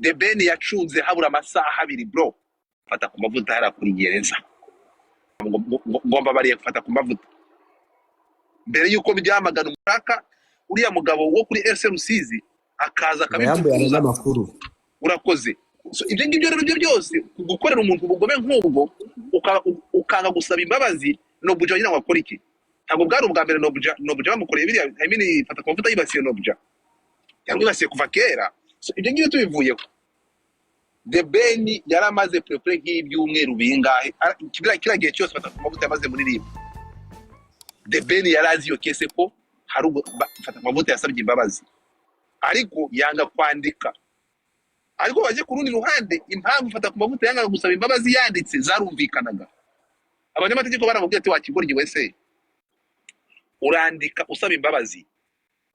The Ben yacunze habura amasaha 2, bro. Fata ku mavuta hariya kuri gereza. Ngomba bariye gufata ku mavuta mbere y'uko byamagana umushaka uriya mugabo wo kuri RC Rusizi akaza Ngo yambuye akabivuguruza. Abanyamakuru. Urakoze. So, ibyo ngibyo rero byo byose, gukorera umuntu ubugome nk'ubwo, ukanga gusaba imbabazi, Nobuja wagira ngo akore iki? Ntabwo bwari ubwa mbere Nobuja bamukoreye biriya. I mean, fata ku mavuta yibasiye Nobuja, yamwibasiye kuva kera. So, ibyo ngibyo tubivuyeho, The Ben yari amaze prepare nk'ibyumweru bingahe? Kiriya gihe cyose fata ku mavuta yamaze muri RIB, The Ben yari azi iyo case ko hari ubwo fata ku mavuta yasabye imbabazi, ariko yanga kwandika. Ariko bajye ku rundi ruhande, impamvu fata ku mavuta yangaga gusaba imbabazi yanditse zarumvikanaga. Abanyamategeko baramubwiye ati: "Wakigoryi wese, urandika usaba imbabazi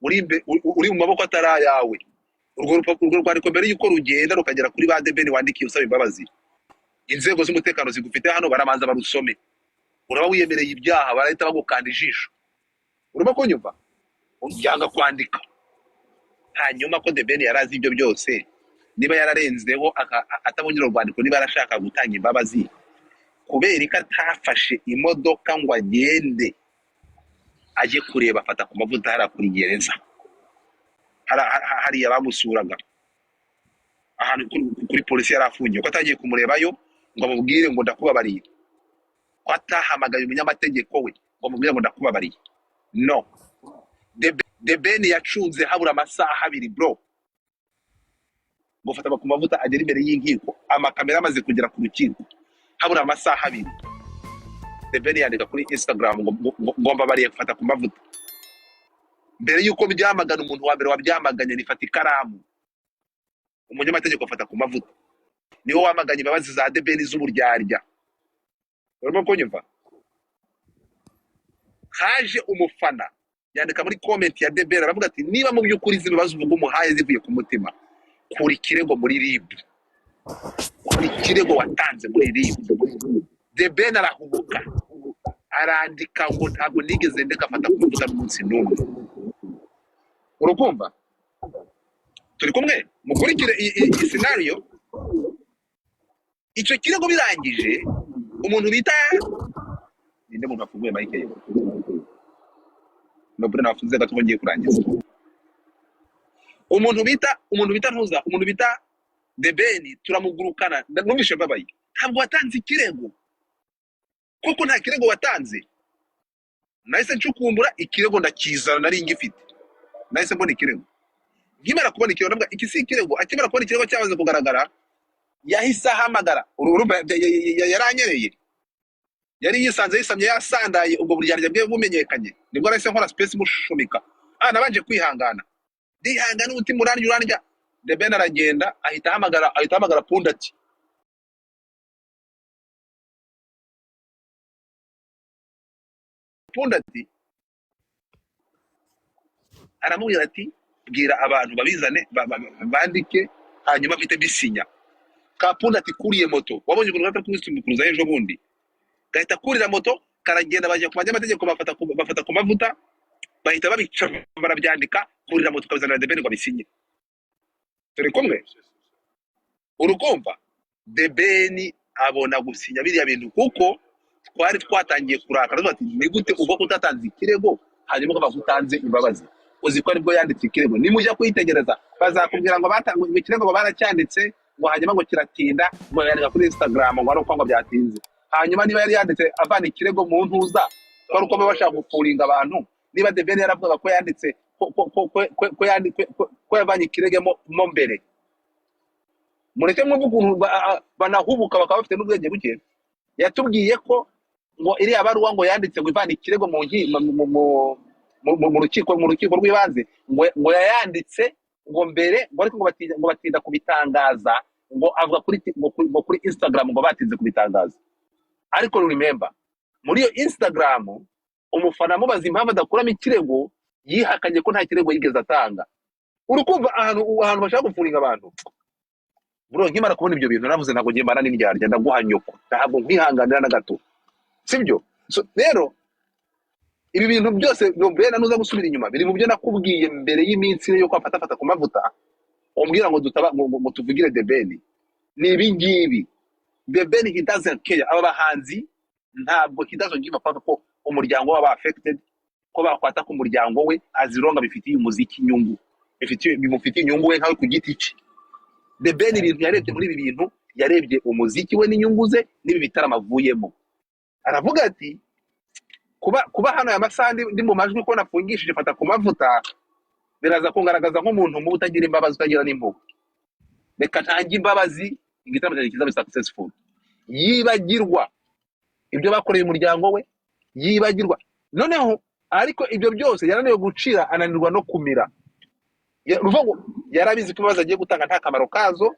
uri mu maboko atari ayawe. Urwo rwandiko mbere y'uko rugenda rukagera kuri ba The Ben wandikiye usaba imbabazi, inzego z'umutekano zigufite hano barabanza barusome. Uraba wiyemereye ibyaha, barahita bagukanda ijisho." Urimo kunyumva? Yanga kwandika. Hanyuma ko The Ben yari azi ibyo byose, niba yararenzeho atabonye urwo rwandiko, niba yarashaka gutanga imbabazi, kubera ko atafashe imodoka ngo agende ajye kureba afata ku mavuta hariya kuri gereza, hariya bamusuraga ahantu kuri polisi yari afungiye, ko atagiye kumurebayo ngo amubwire ngo ndakubabariye, ko atahamagaye umunyamategeko we ngo amubwire ngo ndakubabariye? No The Ben yacunze habura amasaha 2, bro, ngo fata ku mavuta agera imbere y'inkiko, amakamera amaze kugera ku rukiko, habura amasaha 2, The Ben yandika kuri Instagram ngo mbabariye gufata ku mavuta. Mbere y'uko byamagana, umuntu wa mbere wabyamaganye ni Fata Ikaramu, umunyamategeko afata ku mavuta, niwe wamaganye imbabazi za The Ben z'uburyarya. Urimo kunyumva? Haje umufana yandika muri comment ya The Ben, aravuga ati: "Niba mu by'ukuri izi mbabazi uvuga umuhaye zivuye ku mutima, kura ikirego muri RIB, kura ikirego watanze muri RIB." The Ben arahubuka, arandika ngo: "Ntabwo nigeze ndeka afata ku mavuta n'umunsi n'umwe." Urukumva? Turi kumwe? Mukurikire iyi scenario. Icyo kirego birangije, umuntu bita ninde? Muntu wafunguye mic ye? Nobure nafunze gato ko ngiye kurangiza. Umuntu bita ntuza, umuntu bita The Ben, turamugurukana. Numvishe mbabaye. Ntabwo watanze ikirego koko, nta kirego watanze. Nahise ncukumbura ikirego, ndakizana, nari ngifite. Nahise mbona ikirego. Nkimara kubona ikirego ndavuga: "Iki si ikirego." Akimara kubona ikirego cyamaze kugaragara, yahise ahamagara. Urumva yaranyereye, yari yisanze yisamye, yasandaye, ubwo buryarya bwe bumenyekanye. Nibwo nahise nkora space mushumika. Nabanje kwihangana, ndihangana, umutima urandya, urandya. The Ben aragenda, ahita ahamagara Pundati. Pundati aramubwira ati: "Bwira abantu babizane, bandike, hanyuma mfite bisinya." Ka Pundati kuriye moto, wabonye ukuntu gahita kubisumukuruza ejo bundi, gahita kurira moto, karagenda, bajya ku banyamategeko, bafata ku mavuta, bahita babica, barabyandika, kurira moto ukabizanira The Ben ngo abisinye. Turi kumwe? Urukumva? The Ben abona gusinya biriya bintu, kuko twari twatangiye kurakara tuvuga ati: "Ni gute uvuga ko utatanze ikirego, hanyuma ukavuga ko utanze imbabazi?" Uzi ko aribwo yanditse ikirego? Nimujya kuyitegereza bazakubwira ngo batanga ikirego, ngo baracyanditse, ngo hanyuma ngo kiratinda, ngo yandika kuri Instagram ngo ari uko ngo byatinze. Hanyuma niba yari yanditse avana ikirego mu ntuza, ko ari uko baba bashaka gufuringa abantu, niba The Ben yaravugaga ko yanditse ko yavanye ikirego mo mbere, mureke mwumve ukuntu banahubuka, bakaba bafite n'ubwenge buke. Yatubwiye ko ngo iriya baruwa ngo yanditse ngo ivana ikirego mu nki- mu mu- mu- mu- mu rukiko rw'ibanze, ngo yayanditse ngo mbere, ngo ariko ngo batinda kubitangaza, ngo avuga kuri Instagram ngo batinze kubitangaza. Ariko remember, muri iyo Instagram, umufana amubaza impamvu adakuramo ikirego, yihakanye ko nta kirego yigeze atanga. Urukumva ahantu bashaka gufuringa abantu? Bro, nkimara kubona ibyo bintu navuze: "Ntabwo ngiye mbana n'indyarya, ndaguha nyoko, ntabwo nkwihanganira na gato." Sibyo? So rero ibi bintu byose, Nobrena, nuza gusubira inyuma, biri mu byo nakubwiye mbere y'iminsi yo kwafata fata ku mavuta. Umbwira ngo dutaba ngo tuvugire The Ben, ni ibi ngibi. The Ben, he doesn't care. Aba bahanzi ntabwo, he doesn't give a fuck ko umuryango waba affected, ko bakwata ku muryango we, as long bifitiye umuziki inyungu, bimufitiye inyungu we nkawe ku giti cye. The Ben, ibintu yarebye muri ibi bintu, yarebye umuziki we n'inyungu ze n'ibi bitaramo avuyemo. Aravuga ati kuba hano aya masaha ndi mu majwi ko nafungishije Fata ku Mavuta, biraza kungaragaza nk'umuntu mubi utagira imbabazi, utagira n'impuhwe. Reka ntange imbabazi, igitaramo cyanjye kizabe successful. Yibagirwa ibyo bakoreye umuryango we, yibagirwa noneho. Ariko ibyo byose yananiwe gucira, ananirwa no kumira. Uruvuga ngo yarabizi ko ibibazo agiye gutanga nta kamaro kazo.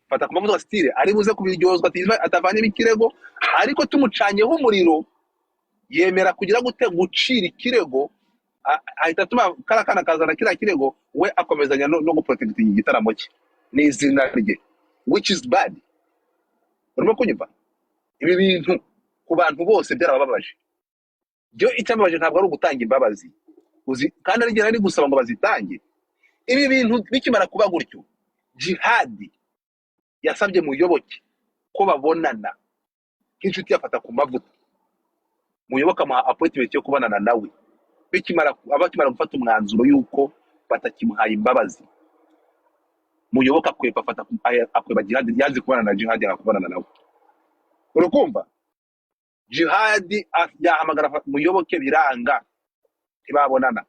Fata ku Mavuta style ari buze kubiryozwa atavanyemo ikirego, ariko tumucanyeho umuriro yemera kugira gute? Gucira ikirego. Ahita atuma kariya kana kazana kiriya kirego, we akomezanya no guprotectinga igitaramo cye n'izina rye, which is bad. Urimo kunyumva? Ibi bintu ku bantu bose byarabababaje. Byo icyambabaje ntabwo ari ugutanga imbabazi uzi, kandi ari igihe ari gusaba ngo bazitange. Ibi bintu bikimara kuba gutyo, Jihadi yasabye Muyoboke ko babonana nk'inshuti yafata ku Mavuta. Muyoboke amuha appointment yo kubonana nawe. Bikimara, bakimara gufata umwanzuro y'uko batakimuhaye imbabazi, Muyoboke akwepa afata akweba Jihadi. Yanze kubonana na Jihadi, yanga kubonana nawe. Urukumva Jihadi yahamagara Muyoboke biranga, ntibabonana.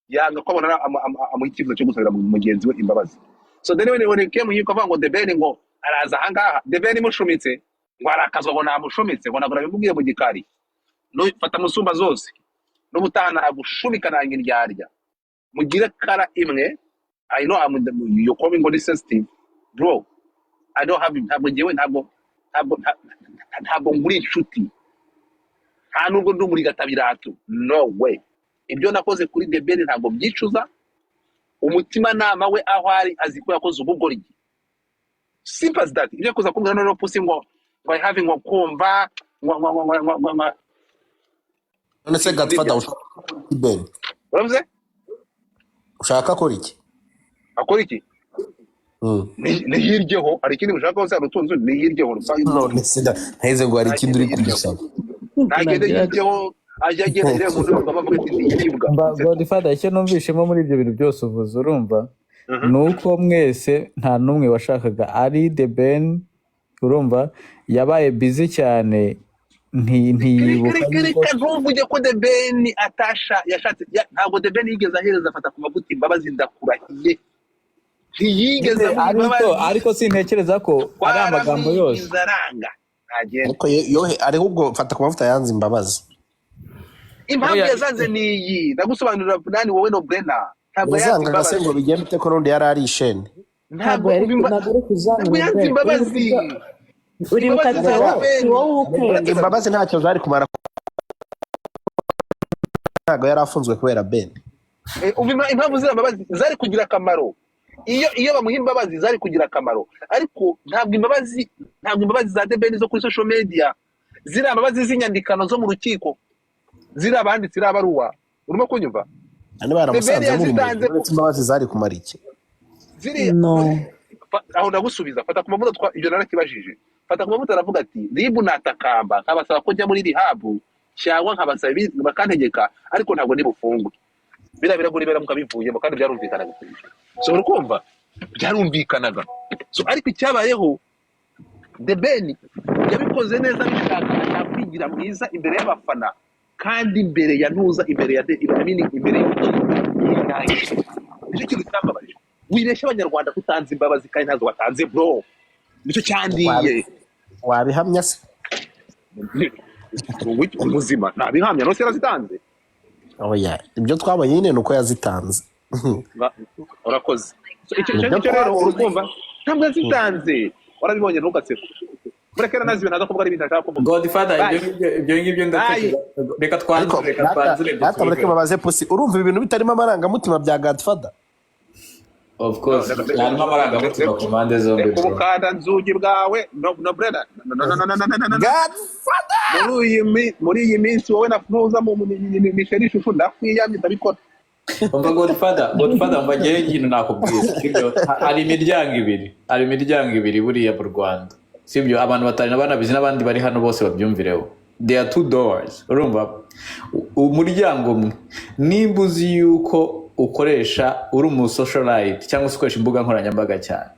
Yanga ko abonana, amuha icyifuzo cyo gusabira mugenzi we imbabazi. So then when it came yuko avuga ngo The Ben ngo araza ahangaha, The Ben imushumitse, ngo arakazwa, ngo namushumitse, ngo ntabwo nabimubwiye mu gikari. No fata musumba zose n'ubutaha nagushumika, nanga indyarya. Mugire kara imwe. I know I'm you're calling body sensitive, bro. I don't have, ntabwo ngewe ntabwo nguri inshuti, nta nubwo ndi umurigatabirato, no way. Ibyo nakoze kuri The Ben ntabwo byicuza. Umutimanama we aho ari azi ko yakoze ubugoryi, simple as that. Ibyo kuza kumbwira noneho pusi ngo I have ngo kumva ngo None se Godfather, ushaka gukora iki, Ben? Uravuze? Ushaka akora iki? Akora iki? Nihiryeho. Hari ikindi mushaka hose? Hari utunze, nihiryeho. None se ntaheze ngo hari ikindi uri Ntagende yiryeho. kudusaba? Ntagende yiryeho, ajya agenda areba mu ndorerwamo avuga ati ndiyibwa. Mba Godfather, icyo numvishemo muri ibyo bintu byose uvuze, urumva, ni uko mwese nta n'umwe washakaga ari The Ben. Urumva, yabaye busy cyane, ntiyibuka Reka yuko reka, ntuvuge ko The Ben atasha yashatse ntabwo The Ben yigeze ahereza Afata ku Mavuta imbabazi, ndakurahiye, ntiyigeze nyine amuha ariko imbabazi. Ariko sintekereza ko ari amagambo yose. Twaramwinginze aranga, ntagenda. Ariko yohe ariho ubwo Fata ku Mavuta yanze imbabazi. Impamvu Oya. yazanze ni iyi, ndagusobanurira nani wowe, no brena, ntabwo yanze Yazangaga se imbabazi. ngo bigende ute ko n'undi yari ari ishene? Ntabwo Ntabwo yari ntabwo ari kuzanga. Ntabwo yanze imbabazi. Uribuka Imbabazi za Theo? The Ben Si wowe ukunda. Imbabazi ntacyo zari kumara, ntabwo yari afunzwe kubera Ben. Umva, impamvu ziriya mbabazi zari kugira akamaro, iyo bamuha imbabazi zari kugira akamaro, ariko ntabwo imbabazi za The Ben zo kuri social media, ziriya mbabazi z'inyandikano zo mu rukiko, ziriya banditse iriya baruwa, urimo kunyumva? Hano baramusanze The Ben muri yazitanze uretse imbabazi zari kumara iki? Ziriya No. Aho ndagusubiza. Fata ku Mavuta, ibyo narakibajije. Fata ku Mavuta aravuga ati RIB natakamba nkabasaba ko njya muri rehab cyangwa nkabasaba bakantegeka, ariko ntabwo nibufungwe. Biriya birego niberamuka bivuyemo, kandi byarumvikanaga, so uri kumva byarumvikanaga. So ariko icyabayeho, The Ben yabikoze neza abishaka, ashaka kwigira mwiza imbere y'abafana, kandi imbere ya ntuza, imbere ya I mean, imbere y'urukiko yinangije. Nicyo kintu cyambabaje. Wibeshya Abanyarwanda ko utanze imbabazi kandi ntazo watanze, bro, nicyo cyandiye. Wabihamya se? Umuzima ntabihamya nose yarazitanze? Oya, ibyo twabonye nyine ni uko yazitanze. Urakoze. So, icyo Nibyo ngicyo rero twabonye. Urukumva ntabwo yazitanze, warabibonye, ntugaseke. Mureke nazi ibintu aza kuvuga ari ibintu ashaka kuvuga. Godfather, Bye. ibyo ngibyo ndatekereza, reka Ariko twanzure, reka twanzure ibyo data, mureke tubiveho. babaze pusi. Urumva ibi bintu bitarimo amarangamutima bya Godfather? Of course harimo amarangamutima ku mpande zombi, Reka bro. ubukanda nzugi bwawe. No, no, brother, no, no, no, no, no, no, no, no. Godfather. Muri iyi minsi wowe na ntuza mu Misheri Ishusho, ndakwiyamye, ndabikora. Umva Godfather, Godfather, umva ngewe ikintu nakubwira, sibyo? Hari imiryango ibiri, hari imiryango ibiri buriya mu Rwanda, sibyo? Abantu batari banabizi n'abandi bari hano bose babyumvireho. There are two doors. Urumva, umuryango umwe, nimba uzi yuko ukoresha, uri umu socialite cyangwa se ukoresha imbuga nkoranyambaga cyane,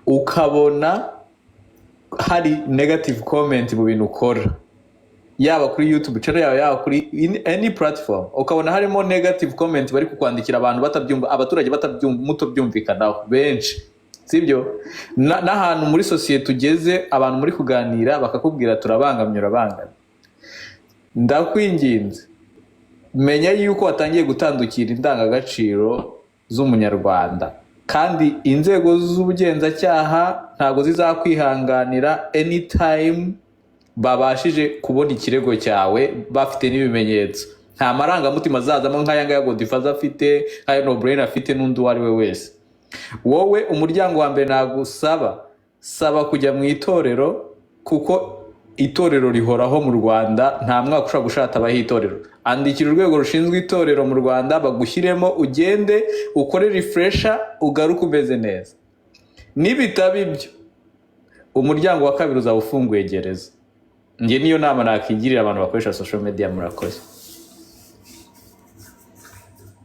ukabona hari negative comment mu bintu ukora, yaba kuri YouTube channel yawe, yaba kuri any platform, ukabona harimo negative comment bari kukwandikira, abantu batabyumva, abaturage batabyumva, mutabyumvikanaho benshi, sibyo? N'ahantu muri sosiyete ugeze, abantu muri kuganira bakakubwira turabangamye, urabangamye, ndakwinginze menya yuko watangiye gutandukira indangagaciro z'umunyarwanda, kandi inzego z'ubugenzacyaha ntabwo zizakwihanganira anytime babashije kubona ikirego cyawe bafite n'ibimenyetso. Nta marangamutima azazamo nk'aya ngaya Godfather afite, nk'ayo No Brain afite, n'undi uwo ari we wese. Wowe umuryango wa mbere nagusaba, saba kujya mu itorero, kuko itorero rihoraho mu Rwanda. Nta mwaka ushobora gushaka abaho itorero. Andikira urwego rushinzwe itorero mu Rwanda bagushyiremo, ugende ukore refresher, ugaruke umeze neza. Nibitaba ibyo, umuryango wa kabiri uzaba ufunguye, gereza. Njye niyo nama nakigirira abantu bakoresha social media. Murakoze.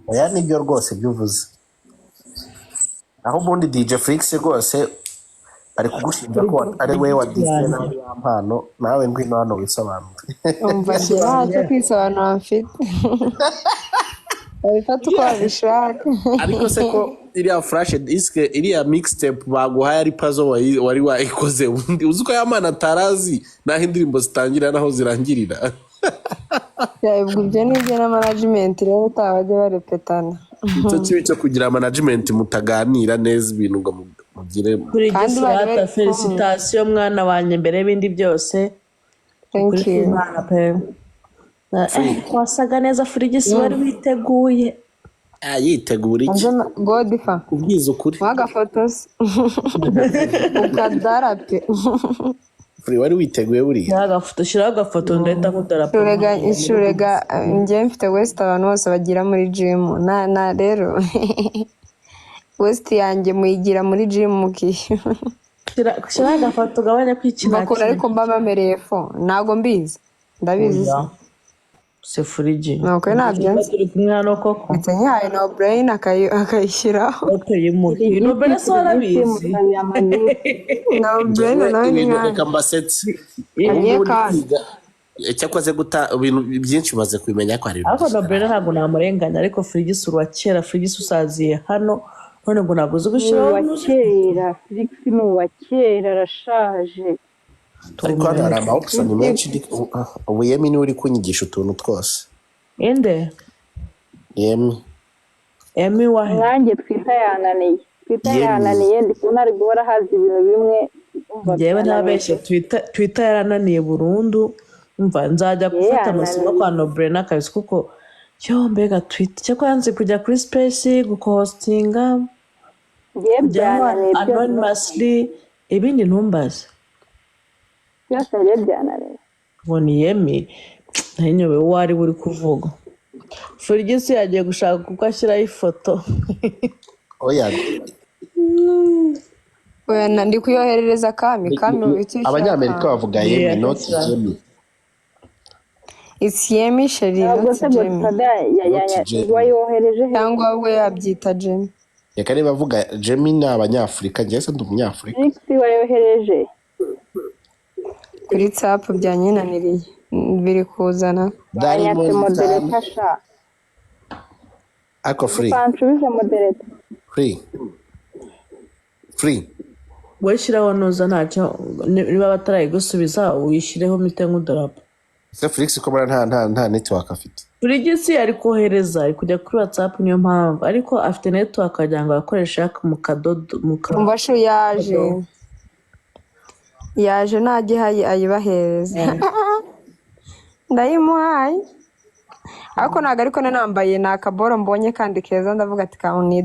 Oya, nibyo rwose ibyo uvuze. Aho ubundi DJ Flix rwose ari kugushinja ko ari we wadisiye nawe ya mpano. Nawe ngwino hano wisobanure. Umva, njye ntacyo kwisobanura mfite, babifata uko babishaka. Ariko se ko iriya flash disk, iriya mixtape baguhaye ari puzzle, wari wayikoze ubundi uzi ko ya mana atarazi n'aho indirimbo zitangira n'aho zirangirira? Ubwo ibyo ni ibyo na management rero, utaha bajya barepetana. Icyo kibi cyo kugira management mutaganira neza ibintu ngo mugire. Kuri Kandi bari gisurata bari kumwe. Félicitations mwana wanjye, mbere y'ibindi byose. Thank Kuri you. kw'Imana pe. Wasaga neza Furigisi, wari witeguye. Ah, yitegura iki? Godifa. Kubwiza ukuri. Wagafoto se ukadarape. Free, wari witeguye buriya? Shyiraho agafoto, shyiraho agafoto, ndahita nkudarapo. Shurega njye mfite waist abantu bose bagira muri gym, na rero waist yanjye muyigira muri gym mukishyura. Shyiraho agafoto ugabanya Mbakunda. kwikinakina. Ariko mba bamereye fo, ntabwo mbizi, ndabizi se. Oya. Se Furigi. Ni ukuri ntabyo nzi. Turi kumwe hano koko. Ndetse nyihaye No Brain akayishyiraho. Yimuhe Nobel se, warabizi. No Brain nawe ni Ibintu nkanjye. reka mbasetse. Ubu Agiye ngubu ndi kandi. kwiga cyakoze guta ibintu byinshi, umaze kubimenya ko hari ibintu Ariko byinshi. Nobel ntabwo namurenganya, ariko Furigisi uwa kera, Furigisi usaziye hano none ngo ntabwo uzi Ni gushyiraho. uwa kera, Felix ni uwa kera, arashaje. Ariko hano hari ama option menshi. Ubu Yemi niwe uri kunyigisha utuntu twose. Inde? Yemi. Emi wahe? Nkanjye twita yananiye, twita Yemi. yananiye, ndi kubona ari guhora haza ibintu bimwe, umva. Njyewe ntabeshye, Twitter yarananiye burundu. Umva, nzajya gufata amasomo kwa Nobrena kabisa, kuko yo mbega Twitter cyakora yanze kujya kuri space guhostinga. Ngiye kujyaho byananiye byose. Anonymously, ibindi ntumbaze. Byose ngiye byananiye. Ngo ni Yemi, ntinyobe uwo ari we uri kuvuga. Furigisi yagiye gushaka kuko ashyiraho ifoto. Oya. Oya, ndi kuyoherereza Kami Kami icyo ushaka. Abanyamerika bavuga Yemi, not Jemi. It's Yemi chérie. Ntabwo Not se Jemi. Godfather Not Jemi. wayohereje he? Cyangwa we yabyita Jemi. Reka niba bavuga Jemi ni abanyafurika, njyewe se ndi umunyafurika? Felix, wayohereje? Kuri WhatsApp byanyinaniriye. Biri kuzana. Banyatse Diamond. moderator sha. Ariko Free. Banshubije moderator. Free, Free. Wowe shyiraho nuza ntacyo, niba batarayigusubiza uyishyireho mite nk'udarapo. Se Felix ko mbona nta network afite? Furigisi ari kohereza, ari kujya kuri WhatsApp, niyo mpamvu, ariko afite network wagira ngo akoresha mu kadodo mu ka Umva shu, yaje yaje, najye ayibahereza, ndayimuhaye, ariko ntabwo ariko nambaye, ni akaboro mbonye kandi keza, ndavuga ati kamunida.